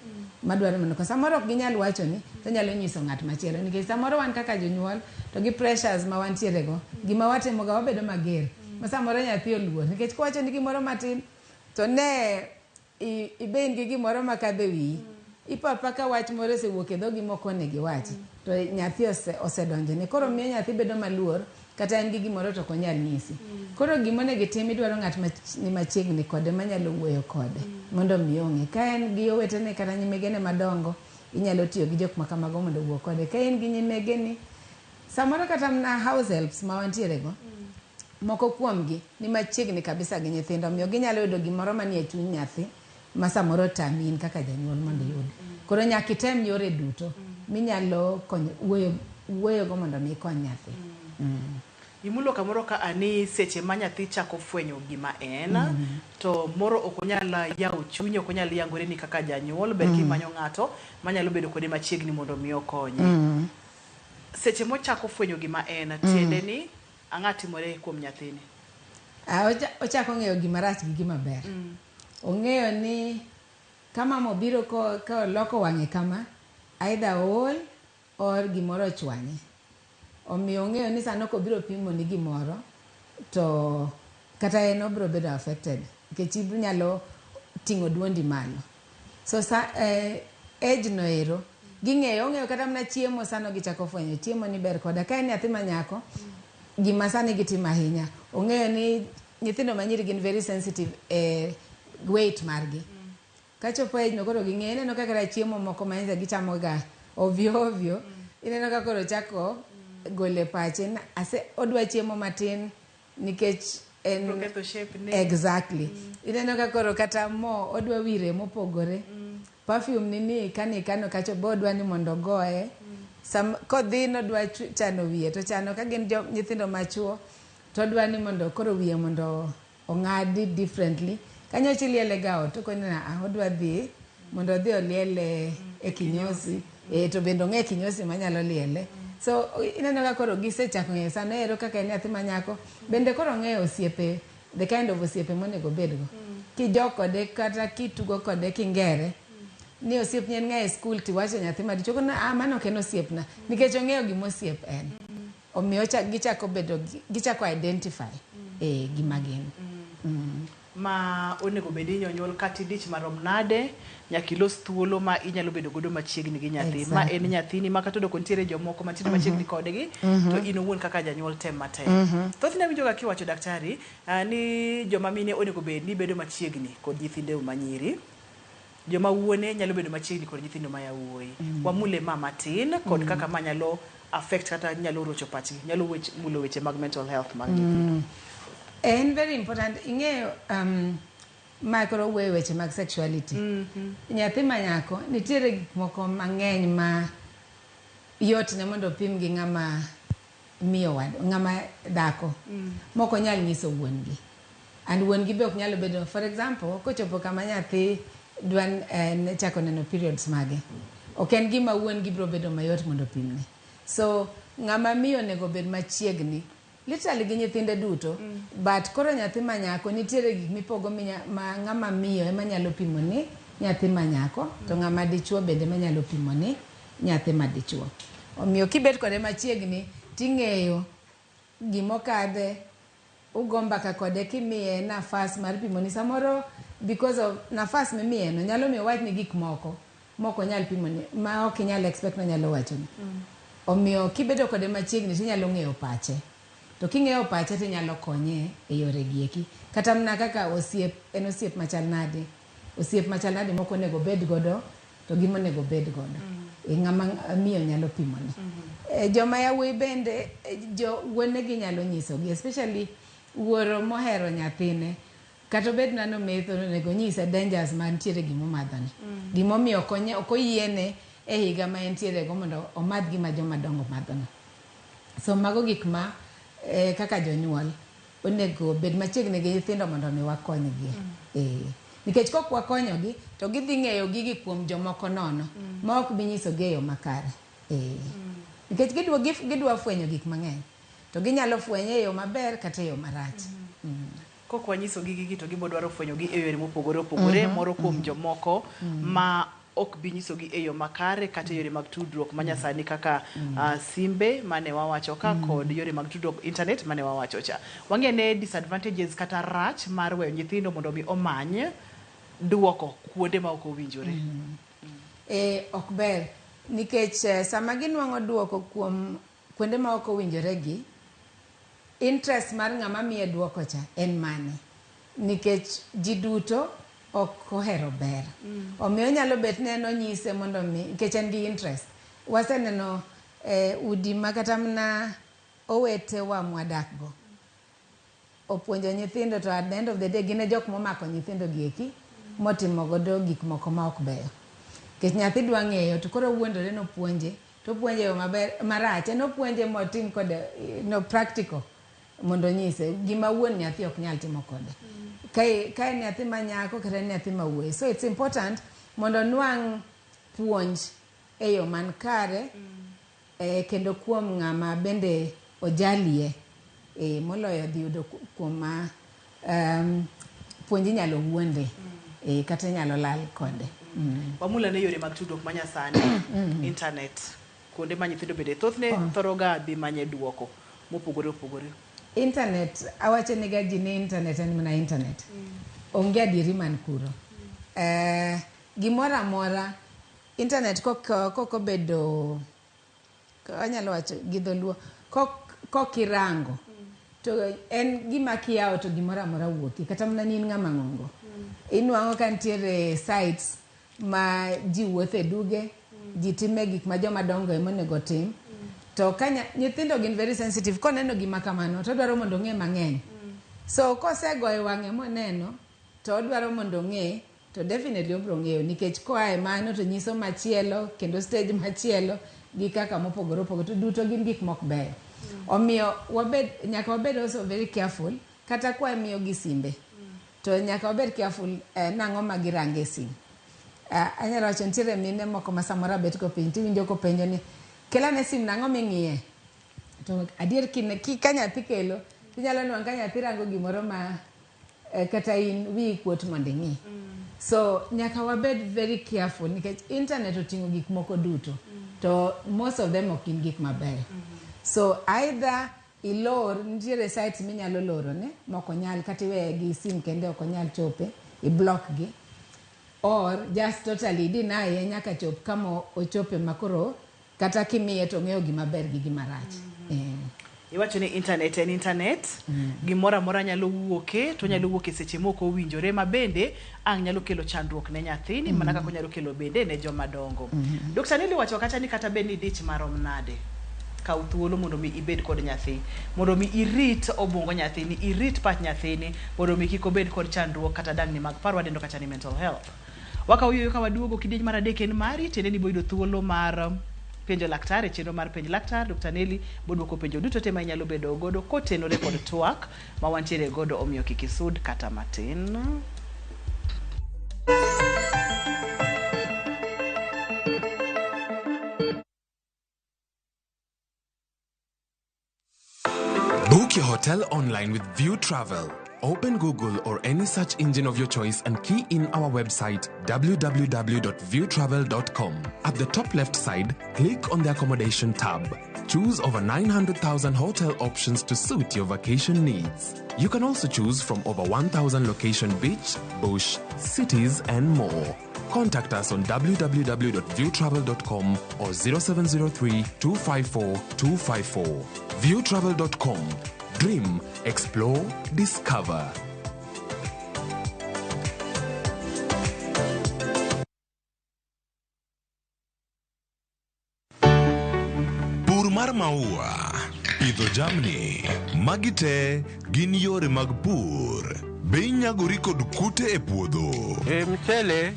Madwaro mondo samoro ok ginyal wacho ni, to nyalo nyiso ng'at machielo, nikech samoro wan kaka jonyuol to gi pressures ma wantiere go, gima watimo ga wabedo mager. Ma samoro nyathi oluor, nikech kowacho ni gimoro matin to ne ibe in gi gimoro makadho e wiyi, ipo apaka wach moro osewuok e dhogi mok onego iwachi, to nyathi osedonjone. Koro miyo nyathi bedo maluor, kata en gi gimoro to ok onyal nyisi. Koro gima onego itim, idwaro ng'at ni machiegni kode manyalo wuoyo kode mondo mi ong'e. Ka en gi owetene kata nyimegene madongo, inyalo tiyo gi jok ma kamago mondo owuo kode. Ka in gi nyimegeni, samoro kata mana house helps ma wantiere go, moko kuomgi ni machiegni kabisa gi nyithindo, omiyo ginyalo yudo gimoro manie chuny nyathi ma samoro tami in kaka janyuol mondo iyud. Koro nyaka item yore duto minyalo konyo wuoyo go mondo mi ikony nyathi. Imulo kamoro ka ani seche ma nyathi chako fwenyo gima en, to moro ok onyal yawo chunye, ok onyal yangore ni kaka janyuol, ber kimanyo ng'ato manyalo bedo kode machiegni mondo mi okonye. Seche mochako fwenyo gima en, tiende ni ang'a timore kuom nyathini? Ochako ng'eyo gima rach gi gima ber. Ong'eyo ni ka mama obiro ka oloko wang'e kama, either ool or gimoro ochwanye. Omiyo ong'eyo ni sano kobiro pimo ni gimoro, to kata en obiro bedo affected, nikech inyalo ting'o duondi malo. So sa age no ero, ging'eyo, ong'eyo kata mana chiemo sano gichako fwenyo, chiemo ni ber koda. Ka en nyathi ma nyako, gima sani gitimo ahinya, ong'eyo ni nyithindo manyiri gin very sensitive e weight margi. Kachopo age no koro ging'eyo, ineno ka kata chiemo moko ma nyocha gichamo ga ovyo ovyo, ineno ka koro chako golo e pache, ase odwa chiemo matin nikech en Biro ketho shape ne. Exactly. Ineno ka koro kata mo odwa wire mopogore. Perfume ni ni kani kano kacho bo odwa ni mondo ogoye. Sam kodhi nodwa chano wiye to chano ka gin jo nyithindo machuo to odwa ni mondo koro wiye mondo ong'adi differently. Kanyocha iliele ga ot to koni ah, odwa dhi mondo odhi oliele e kinyosi. To bende ong'e kinyosi manyalo liele. So ineno ka koro gisechako ng'eyo sano ero kaka en nyathi ma nyako bende koro ong'eyo osiepe, the kind of osiepe monego obedgo. Kijok kode kata kitugo kode kingere ni osiepni en ng'a e skul tiwacho nyathi madichuo kono ah, mano ok en osiepna nikech ong'eyo gima osiep en. Omiyo gichako bedo gichako identify gima gin. Ma onego bed ni jonyuol kata idich marom nade, nyaka ilos thuolo ma inyalo bedo godo machiegni gi nyathi. Ma en nyathini ma kata odoko nitiere jomoko mantiere machiegni kodgi, to in owuon kaka janyuol tem matek. Thothne awinjo ga kiwacho daktari, ni joma mine onego bed ni bedo machiegni kod nyithinde manyiri. Joma wuone nyalo bedo machiegni kod nyithindo ma yawuoyi. Wamule ma matin kod kaka ma nyalo affect kata nyalo rocho pachgi, nyalo mulo weche mag mental health mag nyithindo. En very important. Ing'eyo ma koro wuoyo weche mag sexuality. Nyathi ma nyako nitiere gik moko mang'eny ma yot ne mondo opim gi ng'ama miyo wad, ng'ama dhako mok onyal nyiso wuon gi. And wuon gi be ok nyal bedo, for example, kochopo kama nyathi dwa chako neno periods mage, ok en gima wuon gi biro bedo mayot mondo opimne. So ng'ama miyo onego bed machiegni literally gi nyithinde duto, but koro nyathi ma nyako nitiere gik mipogo ma ng'ama miyo ema nyalo pimo ni nyathi ma nyako, to ng'ama dichuo bende ema nyalo pimo ni nyathi ma dichuo. Omiyo kibet kode machiegni ting'eyo gimokadhe, ugo mbaka kode kimiye nafas mar pimoni. Samoro because of nafas mimiye no nyalo miyo owachni gik moko mok onyal pimoni, ma ok inyal expect nonyalo wachoni. Omiyo kibedo kode machiegni tinyalo ng'eyo pache. To king'eyo pache tinyalo konye e yore gi eki. Kata mana kaka osiep, en osiep machal nade, osiep machal nade mok onego obed godo to gi monego obed godo. Ng'ama miyo nyalo pimone. Joma yawuoyi bende jo wuonegi nyalo nyisogi, especially wuoro mohero nyathine. Kata obed na nometho, onego onyise dangers mantiere gimomadhoni. Gimomiyo ok oyiene e higa ma entiere go mondo omadh gima joma dongo madhono. So mago gik ma kaka jonyuol onego bed machiegni gi nyithindo mondo mi wakonygi. Nikech kok wakonyogi to gidhi ng'eyo gigi kuom jomoko nono ma ok bi nyisogi e yo makare. Nikech gidwa fwenyo gik mang'eny to ginyalo fwenye e yo maber kata e yo marach. Kok wanyisogi gigi to gibo dwaro fwenyogi e yore mopogore opogore, moro kuom jomoko ma ok bi nyisogi e yo makare kata e yore mag tudruok manyasani kaka simbe mane wawacho ka kod yore mag tudruok internet mane wawacho cha. Wang'e ne disadvantages kata rach mar weyo nyithindo mondo mi omany duoko kuonde ma ok owinjore. Ok ber nikech sama ginuang'o duoko kuom kuonde ma ok owinjore gi, interest mar ng'ama miye duoko cha en mane? Nikech ji duto ok ohero ber. Omiyo onyalo bet ni en onyise mondo mi, nikech en gi interest. Waseneno udi ma kata mana owetewa mwadak go opuonjo nyithindo, to at the end of the day gin e jok momako nyithindo gi eki motimo godo gik moko ma ok beyo. Nikech nyathi dwa ng'eyo to koro owuondore nopuonje, to opuonje e yo maber marach, en opuonje motim kode no practical mondo onyise gima wuon nyathi ok nyal timo kode. Ka en nyathi ma nyako kata en nyathi ma wuoyi. So it's important mondo onwang' puonj e yo man kare kendo kuom ng'ama bende ojalie, moloyo dhi yudo kuom ma puonj inyalo wuonde kata inyalo lal kode. Wamula ne yore mag tudruok manyasani, internet, kuonde ma nyithindo bende thothne thoro ga dhi manye duoko mopogore opogore. Internet, awacho nega ji ni internet en mana internet. Onge adieri man kuro. Gimoro amora, internet kok obedo, anyalo wacho gi dholuo, kok irango, to en gima kiyawo to gimoro amora wuokie, kata mana ni in ng'ama ng'ongo. Inuang'o ka nitiere sites ma ji wuothe duge, ji time gik ma joma dongo ema onego tim. To ka nyithindo gin very sensitive, koneno gima kamano to odwaro mondo ong'e mang'eny. So kosegoyo wang'e moneno, to odwaro mondo ong'e, to definitely obiro ng'eyo, nikech koa e mano to nyiso machielo, kendo stage machielo, gi kaka mopogore opogore, to duto gin gik mok beyo. Omiyo nyaka wabed also very careful, kata kwa miyo gi simbe, to nyaka wabed careful nang'o ma girange e sim. Anyalo wacho nitiere mine moko ma samoro abet go piny, tiwinjo kopenjo ni, kelane sim nang'o ming'iye? To adier ka nyathi kelo, tinyalo nwang'o ka nyathi rango gimoro ma kata in wiyi kuot mondo ing'i. So nyaka wabed very careful nikech internet oting'o gik moko duto, to most of them ok gin gik mabeyo. So either ilor, nitiere sites minyalo lorone mok onyal, kata iweye gi sim kende ok onyal chope, i block gi, or just totally deny nyaka chop kama ochope makoro kata kimiye to ong'eyo gima ber gi gima rach. Iwacho ni internet en internet, gimoro amora nyalo wuoke, to nyalo wuok e seche mok owinjore, ma bende ang' nyalo kelo chandruok ne nyathini, mana kaka onyalo kelo bende ne joma dongo. Dr. Nelly wacho kacha ni kata bed ni dich marom nade, kaw thuolo mondo mi ibed kod nyathi, mondo mi irit obwongo nyathini, irit pach nyathini, mondo mi kik obed kod chandruok kata dangni mag paro wadendo kacha ni mental health. Wakawo yueyo ka waduogo, kidieny mar adek en mari, tiende ni iboyudo thuolo mar penjo laktar e chenro mar penj laktar. Dr. Nelly bodwoko penjo duto te ma inyalo bedo godo kotenore kod twak ma wantiere godo, omiyo kik isud kata matin. Book your hotel online with Viutravel. Open Google or any search engine of your choice and key in our website www.viewtravel.com. At the top left side, click on the accommodation tab. Choose over 900,000 hotel options to suit your vacation needs. You can also choose from over 1,000 location beach, bush, cities, and more. Contact us on www.viewtravel.com or 0703 254 254. Viewtravel.com. Dream, explore, discover. Pur mar maua, pidho jamni, magi te gin yore mag pur. Be inyagori kod kute e puodho? E mchele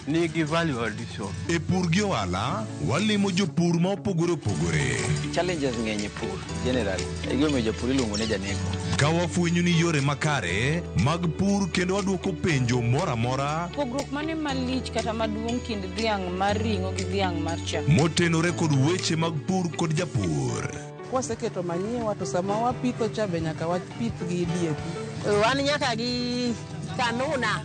nigi value addition. E pur gi ohala, walimo jopur ma opogore opogore. Challenges ng'eny e pur generally. E gimomiyo japur iluongo ni janeko. Ka wafwenyo ni yore makare mag pur kendo wadwoko penjo moro amora Pogruok mane malich kata maduong' kind dhiang' mar ring'o gi dhiang' mar chak? motenore kod weche mag pur kod japur. Kwaseketo manyiwa to sama wapitho cha be nyaka wapith gi DAP. Wan nyaka gi kanuna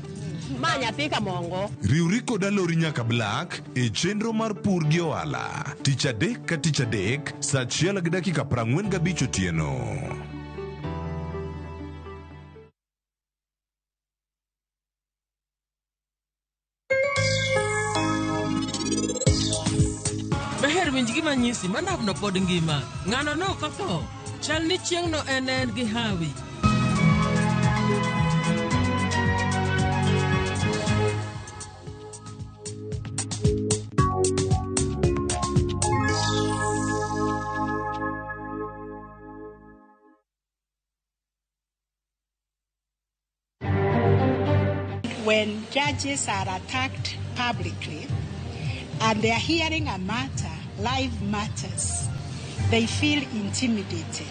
ma nyathi kamongo. Riwri kod Alori nyaka Black e chenro mar pur gi ohala tich adek ka tich adek saa achiel gi dakika 45 otieno. Daher winj gima nyisi manabno pod ngima. Ng'ano no ok otho. Chal ni chieng'no en en gi hawi. When judges are attacked publicly and they are hearing a matter, live matters, they feel intimidated.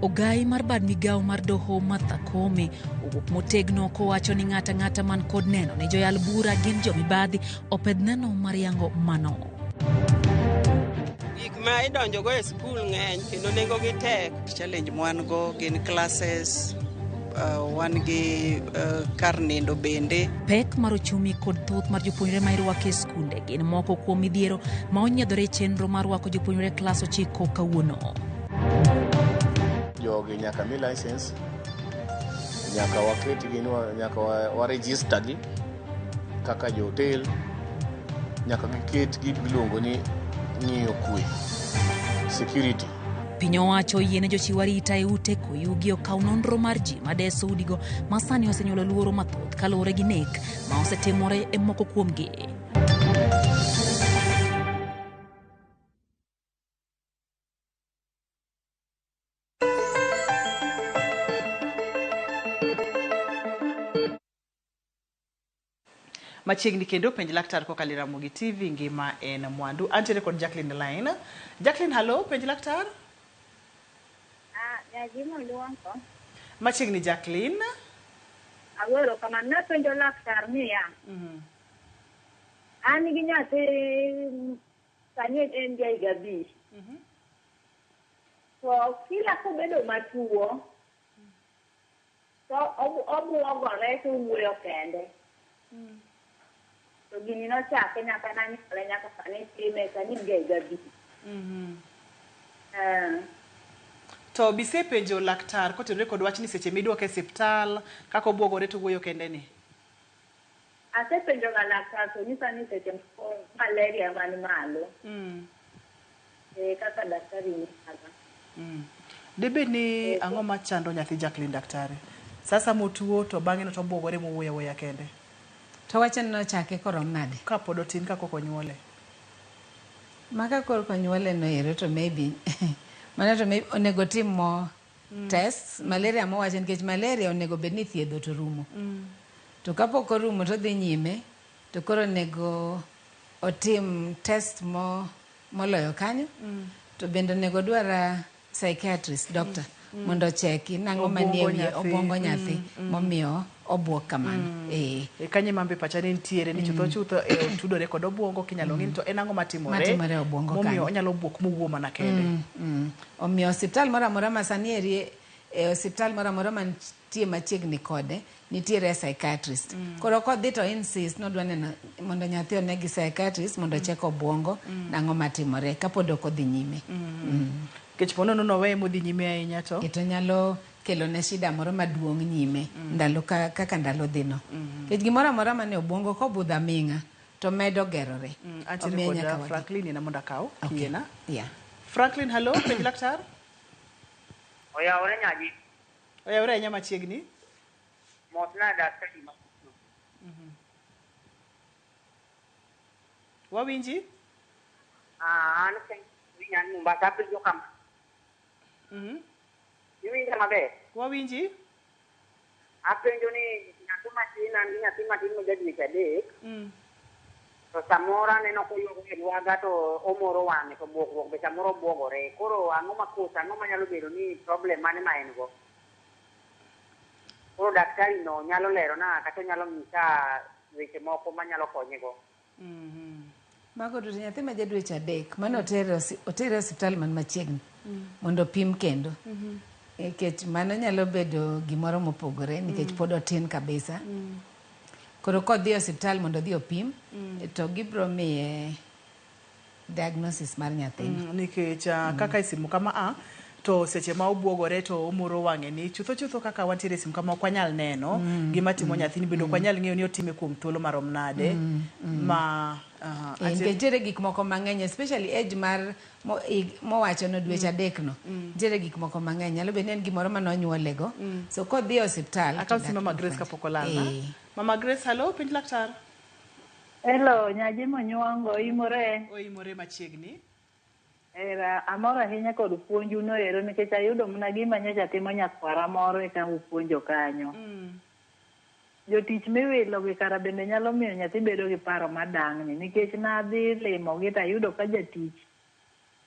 Ogai mar bad migawo mar doho Martha Koome owuok motegno kowacho ni ng'ata ng'ata man kod neno ni joyal bura gin jomibadhi opedh neno mar yango mano. Gik ma idonjogo e skul ng'eny kendo nengogi tek. Challenge mwan go gin classes, wan gi kar nindo bende. Pek mar ochumi kod thoth mar jopuonjre ma irwako e skunde gin moko kuom midhiero ma onyiedhore e chenro mar rwako jopuonjre e klas 9 kawuono. Jogi nyaka mi license, nyaka waketgi, nyaka wa register gi kaka jo hotel, nyaka giket gik miluongo ni ng'iyo kwe, security. Piny owacho oyiene jochiw arita e ute koyugi okaw nonro mar ji madeso udigo ma sani osenyuolo luoro mathoth kaluwore gi nek ma osetimore e moko kuomgi. Machiegni kendo penj laktar kokalo e Ramogi TV, ngima en mwandu. Antiere kod Jacqueline line. Jacqueline, hello, penj laktar. Machiegni Jacqueline. Awero kama napenjo laktar niya. An gi nyathi sani en ja higa 5. To kila kobedo matuo to obuogore to owuoyo kende. To gini nochake nyaka nanyuole nyaka sani time sani en ja higa 5. To bisepenjo laktar kotenore kod wach ni seche midwoke e osiptal kaka obuogore to owuoyo kende ni? Asepenjo ga laktar to nyisa ni seche moko malaria man malo. Kaka daktari nyisaga. Debed ni ang'o machando nyathi Jacqueline daktari? Sasa motuo to bang'e no to obuogore mowuoyo awuoya kende. To wacho ni nochake korom nade? Kapod otin kapok onyuole. Maka korka onyuole no ero to maybe mano to maybe onego tim mo tests malaria mowacho nikech malaria onego bed ni thiedho to rumo. To kapok orumo to dhi nyime to koro onego otim test mo moloyo kanyo. To bende onego odwar psychiatrist doctor mondo ocheki nang'o manie Obwongo wiye nyathi. obwongo nyathi momiyo obwok kamano. Eh. E kanyo ema be pacha ne nitiere ni chutho chutho e otudore kod obwongo kinyalo ng'i ni to en ang'o matimore Matimore e obwongo momiyo kanyo. onyalo buok mowuo mana kende. Omiyo osiptal moro amora ma sani eri e osiptal moro amora mantie machiegni kode nitiere psychiatrist. Koro kodhi to insist nodwa neno mondo nyathi one gi psychiatrist mondo ochek obwongo nang'o matimore kapod ok odhi nyime. Nikech po nono noweye modhi nyime ahinya to To nyalo kelo ne shida moro maduong' nyime ndalo ka, kaka ndalo dhi no. Nikech gimoro amora mane obwongo kobudho aming'a to medo gerore. Antiere Omiyo kod nyaka wadhi. Franklin ina mondo akaw kiyiena. Yeah. Franklin, hello, penj laktar. Oyawore nyaji. Oyawore ahinya machiegni. Mosna daktari ma. Wawinji? Ah, an an Mombasa apenjo kama. Iwinja maber? Wawinji? Apenjo ni nyathi matin an gi nyathi matin ma ja dweche 3. To samoro aneno koywago e lwaga to omoro wang'e to buokruok be samoro obuogore. Koro ang'o ma kosa ang'o manyalo bedo ni problem mane ma en go? Koro daktari no nyalo lerona kata onyalo nyisa weche moko manyalo konye go. Mago duto nyathi ma ja dweche 3 mano otere otere osiptal man machiegni mondo opim kendo. Nikech mano nyalo bedo gimoro mopogore nikech pod otin kabisa. Koro kodhi e osiptal mondo odhi opim to gibiro miye diagnosis mar nyathino. Nikech kaka e simu kama a to seche ma obuogore to omoro wang'e ni chutho chutho kaka wantiere e simu kama ok wanyal neno gima timo nyathini bende ok wanyal ng'eyo ni otime kuom thuolo marom nade ma Nikech nitiere gik moko mang'eny especially age mar mowacho no dweche 3 no. Nitiere gik moko mang'eny nyalo bedo ni en gimoro mane onyuole go. So kodhi e osiptal Akaw simu Mama Grace kapok olalna. Mama Grace, hello, penj laktar. Hello, nyaji Monyuongo, oimore? Oimore machiegni. Era, amor ahinya kod puonju no ero nikech ayudo mana gima nyocha timo nyakwara moro eka upuonjo kanyo. Jotich miwilo gi kara bende nyalo miyo nyathi bedo gi paro madang'ni nikech nadhi limogi tayudo ka jatich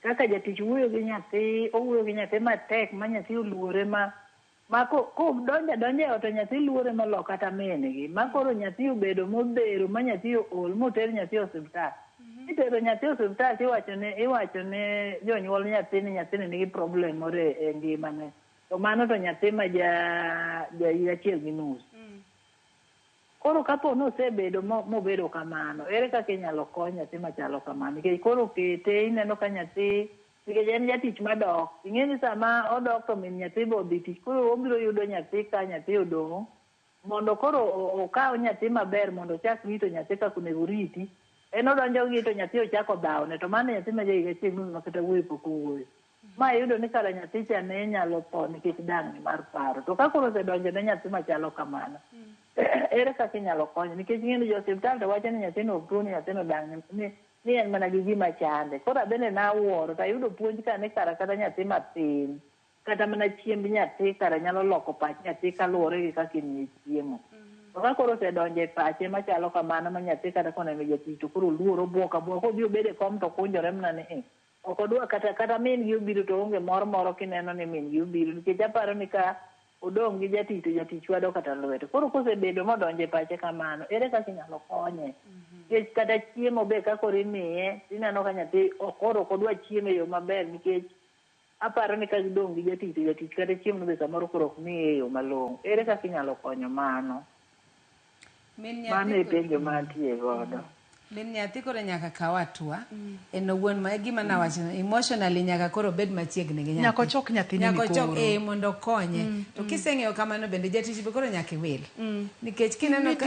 kaka jatich wuoyo gi nyathi, owuoyo gi nyathi matek ma nyathi oluore ma kodonjo adonja e ot to nyathi luore molo kata min gi ma koro nyathi obedo modhero ma nyathi ool moter nyathi e osiptal. Itero nyathi e osiptal tiwachone iwachone jonyuol nyathi ni nyathini nigi problem moro e ngimane. To mano to nyathi ma ja higa 1.5. Koro kapo ni osebedo mobedo kamano, ere kaka inyalo kony nyathi machalo kamano? Nikech koro kete ineno ka nyathi nikech en jatich madok. Ing'e ni sama odok to min nyathi be odhi tich. Koro obiro yudo nyathi ka nyathi odong' mondo koro okaw nyathi maber mondo ochak rito nyathi kaka onego oriti. En odonjo gi to nyathi ochako dhawne to mano nyathi ma ja higa 1.5 ma kata wuoyo pok owuoyo. Ma iyudo ni kara nyathi cha ne nyalo tho nikech dang'ni mar paro. To ka koro osedonjo ne nyathi machalo kamano, ere kaka inyalo konye? Nikech ing'e ni jo osiptal to wacho ni nyathino ok tuo ni nyathino dang'ni ni en mana gi gima chande. Koro abende nawuoro to ayudo puonj ka ni kara kata nyathi matin kata mana chiemb nyathi kara nyalo loko pach nyathi kaluwore gi kaka imiye chiemo. To ka koro osedonjo e pache machalo kamano ma nyathi kata koneno jatich to koro oluor obuok abuoka kodhi obedo e kom to okunjore mana ni ok odwa kata min gi obiro to onge mor moro kineno ni min gi obiro nikech aparo ni ka odong' gi jatich to jatich chwado kata lwete. Koro kosebedo modonjo e pache kamano, ere kaka inyalo konye? Nikech kata chiemo be ka koro imiye, tineno ka nyathi koro ok odwa chiemo e yo maber nikech aparo ni ka gidong' gi jatich to jatich kata chiemo be samoro koro ok miye e yo malong'o. Ere kaka inyalo konyo mano? Mano e penjo ma antie godo. Min nyathi koro nyaka kaw hatua en owuon ma e gima nawacho emotionally nyaka koro obed machiegni gi nyathi. Nyaka ochok nyathine Nyaka ochok koro. mondo okonye. To kiseng'eyo kamano bende jatich be koro nyaka iwil. Nikech kineno ka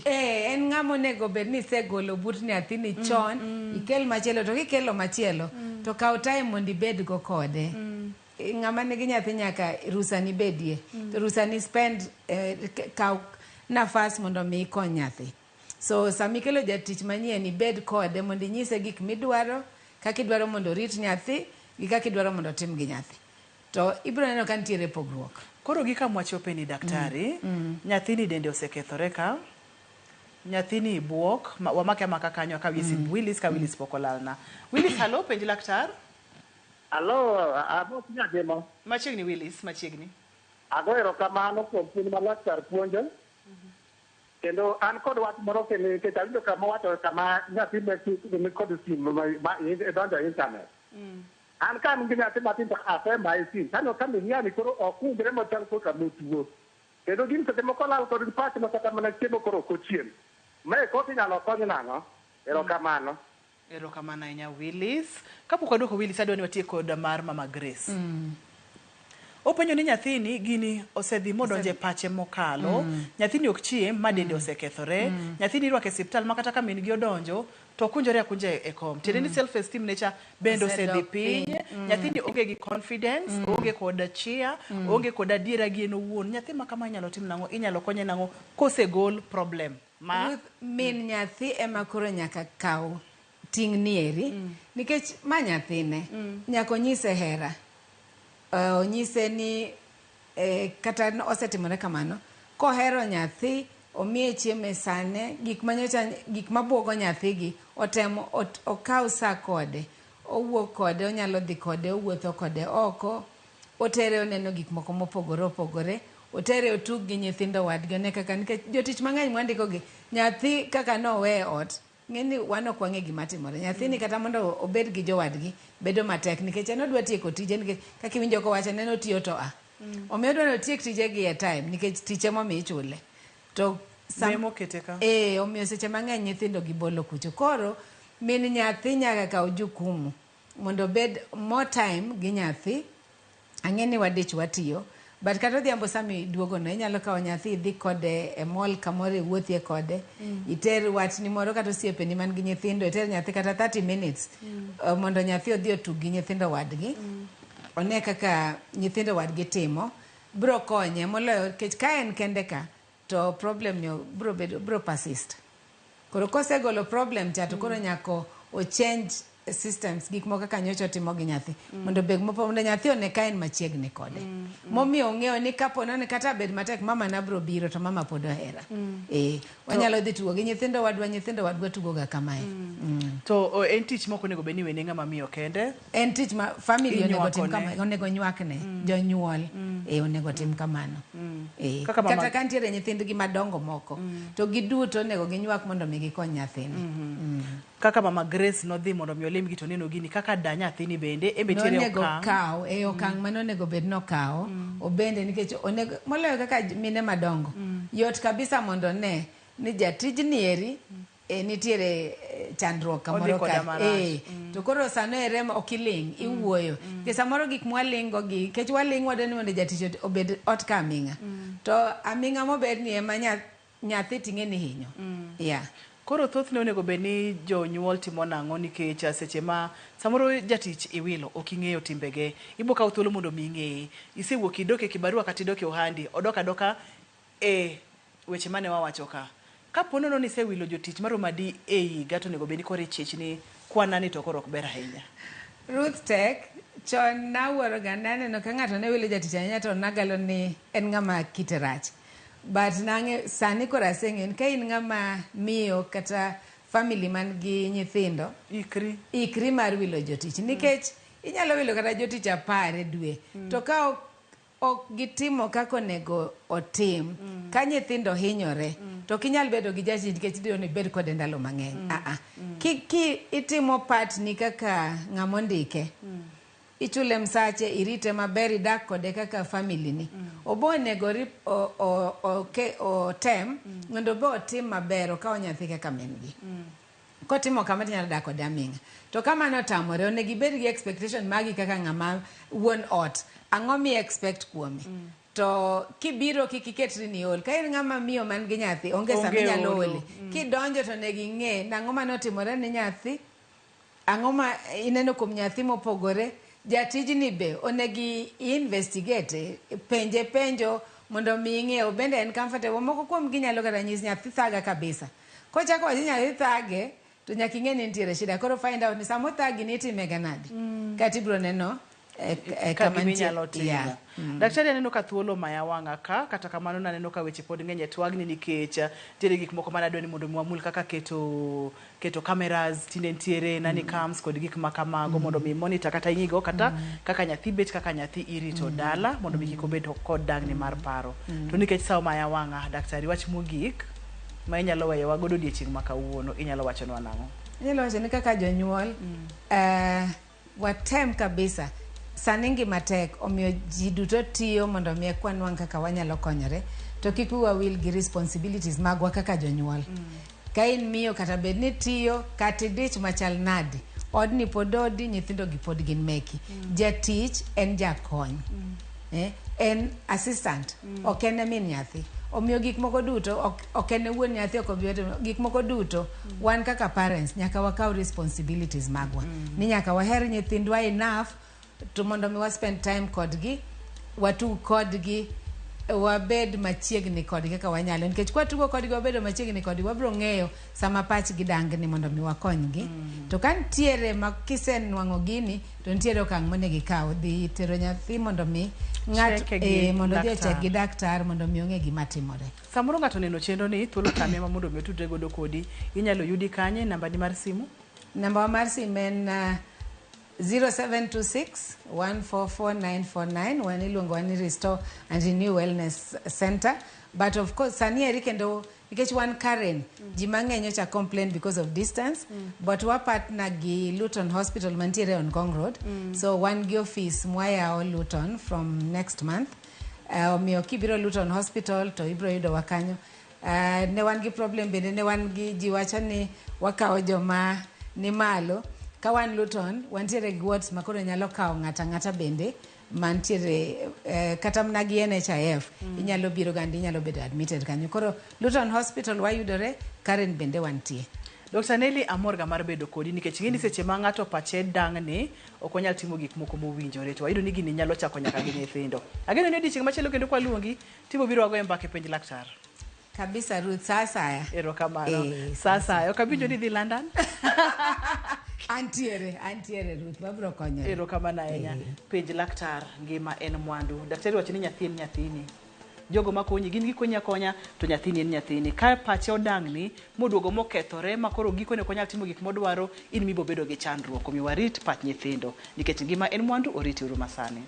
en ng'ama onego bed ni isegolo but nyathini chon, ikel machielo to kikelo machielo to kaw time mondo ibed go kode. Ng'ama nigi nyathi nyaka rusa ni bedie. To rusa ni spend kaw nafas mondo mi ikony nyathi. So sama ikelo jatich manyien ibed kode mondo inyise gik midwaro, kaka idwaro mondo orit nyathi gi kaka idwaro mondo otim gi nyathi. To ibiro neno ka nitiere pogruok. Koro gi kama wachope ni daktari, nyathini dende osekethore ka, Nyathini buok, wamake amaka kanyo akawie simb Willis ka Willis pok olalna. Willis, halo, penj laktar. Alo, amos nyagima. Machiegni Willis, machiegni. Ago erokamano kuom puonj ma laktar puonjo. Kendo an kod wach moro kendo nikech awinjo kama wacho kama nyathi ni kod simu ma donjo e internet. An ka an gi nyathi matin to asemaye sim. Taneno ka min yani koro ok winjre machal koka motuo. Kendo gin seche moko lal kod pache ma kata mana chiemo koro ok ochiem. Mae koro inyalo kony nang'o? Erokamano. Erokamano ahinya Willis. Kapok waduoko Willis, adwa ni watiek kod mar Mama Grace. Openjo ni nyathini gini osedhi modonjo e pache mokalo. Nyathini ok chiem ma dende osekethore. Nyathini irwako e siptal ma kata ka min gi odonjo to okunjore akunja e kom. Tiende ni self esteem ne cha bende osedhi Osedok piny. piny. Nyathini onge gi confidence, oonge kod chia, oonge kod adiera gi en owuon. Nyathi ma kama inyalo tim nang'o? Inyalo konye nang'o kosegol problem ma Ruth, min nyathi ema koro nyaka kaw ting' nieri nikech ma nyathine nyaka onyise hera. Onyise ni kata osetimore kamano kohero nyathi omiye chiemo e sane gik manyocha gik mabuogo nyathigi otemo okaw sa kode owuok kode onyalo dhi kode owuotho kode oko otere oneno gik moko mopogore opogore otere otug gi nyithindo wadgi one kaka nikech jotich mang'eny mwandiko gi nyathi kaka nowe e ot ng'eni wan ok wang'e gima timore nyathini kata mondo obed gi jowadgi bedo matek nikech en odwa tieko tije nikech kaka iwinjo kowacho en otiyo to a omiyo odwa ni otiek tije gi e time nikech tich emomiyo ichule to Memo kete ka. Omiyo seche mang'eny nyithindo gibolo kucho koro min nyathi nyaka kaw jukumu mondo obed more time gi nyathi ang'e ni wadich watiyo but kata odhiambo sama iduogo no inyalo kawo nyathi idhi kode e mall kamoro iwuothie kode iter watni moro kata osiepeni man gi nyithindo iter nyathi kata 30 minutes mondo nyathi odhi otug gi nyithindo wadgi one kaka nyithindo wadgi timo bro konye moloyo nikech ka en kende ka to problem ni bro bedo bro persist koro kosegolo problem cha to koro nyaka o change systems gik moko kaka nyocha otimo gi nyathi mondo obed mondo nyathi one ka en machiegni kode momiyo ong'eyo ni kapo noni kata bed matek mama na bro biro to mama pod ohera wanyalo dhi tugo gi nyithindo wadwa nyithindo wadwa tugo ga kamae To en tich mok onego bed ni iwene ng'ama miyo kende. En tich ma family onego tim Inywakone. kama onego nywakne jonyuol onego tim kamano Kaka mama- kata ka nitiere nyithindgi madongo moko to giduto onego ginywak mondo mi gikony nyathini. Kaka Mama Grace nodhi mondo mi olim gi to neno gini kaka da nyathini bende en be nitiere Nonego okang'. kaw e okang' mane onego bed nokawo obende nikech onego moloyo kaka mine madongo yot kabisa mondo ne ni jatijni eri nitiere chandruok Odhi kamoro koda ka marach. To koro sano ere ok iling' iwuoyo nikech samoro gik mwaling' go gi nikech waling' wadwa ni mondo jatich obed ot ka aming'a to aming'a mobed ni ema nyathi ting'e ni hinyo yeah. Koro thothne onego bed ni jonyuol timo nang'o nikech seche ma samoro jatich iwilo ok ing'eyo timbege ibo kawo thuolo mondo mi ing'eye isewuok idok e kibarua kata idok e ohandi odok adoka e weche mane wawacho ka kapo nono ni isewilo jotich maromo adi e higa to onego bed ni koro ichich ni kwana ni to koro ok ber ahinya. Ruth tek chon nawuoro ga naneno ka ng'ato ne wilo jatich ahinya to nagalo ni en ng'ama kite rach but nang'e sani koro aseng'eyo ni ka in ng'ama miyo kata family man gi nyithindo ikri mar wilo jotich nikech inyalo wilo kata jotich 10 e dwe to ka ok gitimo kaka onego otim ka nyithindo hinyore to ok inyal bedo gi jatich nikech idwa ni ibed kode ndalo mang'eny Ki itimo part ni kaka ng'ama ondike ichule msache irite maber idak kode kaka family ni obo onego otem mondo obo otim maber okaw nyathi kaka min gi kotimo kama tinyalo dak kode aming'a to ka mano otamore onego ibed gi expectation magi kaka ng'ama wuon ot ang'o mi expect kuome to kibiro kik iketri ni iol ka in ng'ama miyo man gi nyathi onge sama Onge inyalo olo. ole kidonjo to onego ing'e nang'o mane otimore ne nyathi ang'o ma ineno kuom nyathi mopogore jatijni be onego i investigate penje penjo mondo mi ing'e obende en comfortable moko kuom gi nyalo kata nyisi nyathi thaga kabisa kochako wacho ni nyathi thage to nyaka ing'e ni nitiere shida koro find out ni sama othagi ni itime ga nade kata ibiro neno e Ka kama gima nitie- inyalo timo. Yeah. Daktari aneno ka thuolo omaya wang'a ka, kata kamano naneno ka weche pod ng'eny e twagni nikech nitiere gik moko mane adwa ni mondo mi wamul kaka keto keto cameras tinde nitiere nanny cams kod gik ma kamago mondo mi monitor kata ing'igo kata kaka nyathi bet kaka nyathi irito dala mondo mi kik obed kod dangni mar paro. To nikech sa omaya wang'a, daktari wach mogik ma inyalo weyowa godo odiochieng' ma kawuono inyalo wachonwa nang'o? Anyalo wacho ni kaka jonyuol watem kabisa sani ngima tek omiyo ji duto tiyo mondo mi eka wanwang' kaka wanyalo konyore to kik wiwa wil gi responsibilities magwa kaka jonyuol ka in miyo kata bed ni tiyo kata idich machal nadi odni pod odi nyithindo gi pod gin meki jatich en jakony en assistant ok en e min nyathi omiyo gik moko duto ok en e wuon nyathi ok obi timo gik moko duto wan kaka parents nyaka wakaw responsibilities magwa ni nyaka waher nyithindwa enough to mondo mi wa spend time kodgi watug kodgi wabed machiegni kodgi kaka wanyalo nikech kwatugo kodgi wabedo machiegni kodgi wabiro ng'eyo sama pachgi dangni mondo mi wakonygi to ka nitiere ma kisenwang'o gini to nitiere okang' monego ikaw dhi tero nyathi mondo mi ng'at Cheke gi mondo odhi laktar. ochek gi daktar mondo mi ong'e gima timore Samoro ng'ato oneno chenro ni thuolo tame ma mondo mi otudre godo kodi inyalo yudi kanye namba ni mar simu? Namba wa mar simu en 0726 144949 wan iluongo wa ni Restore and Renew Wellness Center but of course sani eri kendo nikech wan Karen ji mang'eny ocha complain because of distance but wa partner gi Luton Hospital mantiere on Ngong Road so wan gi office mwayawo Luton from next month omiyo kibiro Luton Hospital to ibiro yudowa kanyo ne wan gi problem bende ne wan gi ji wacho ni wakawo joma ni malo ka wan Luton wantiere gi wards ma koro nyalo kawo ng'ata ang'ata bende mantiere kata mana gi NHIF inyalo biro gandi inyalo bedo admitted kanyo koro Luton Hospital wayudore Karen bende wantie Dr. Nelly amor ga mar bedo kodi nikech ing'e ni seche ma ng'ato pache dang'ni ok onyal timo gik moko mowinjore to wayudo ni gini nyalo chako nyaka gi nyithindo. Ageno ni odiochieng' machielo kendo kwaluongi tibiro biro wagoye mbaka e penj laktar. Kabisa Ruth sa asaya. Erokamano. Sa asaya. Ok awinjo ni idhi London? Antiere Ruth wabiro konyore. Erokamano ahinya. Penj laktar ngima en mwandu. Daktari wacho ni nyathi en nyathini. Jogo makonyi gin gikonyi akonya to nyathini en nyathini. Ka pache odang'ni moduogo mokethore ma koro gikone ok onyal timo gik modwaro in mibo bedo gi chandruok. Omiyo warit pach nyithindo nikech ngima en mwandu oriti uru masani.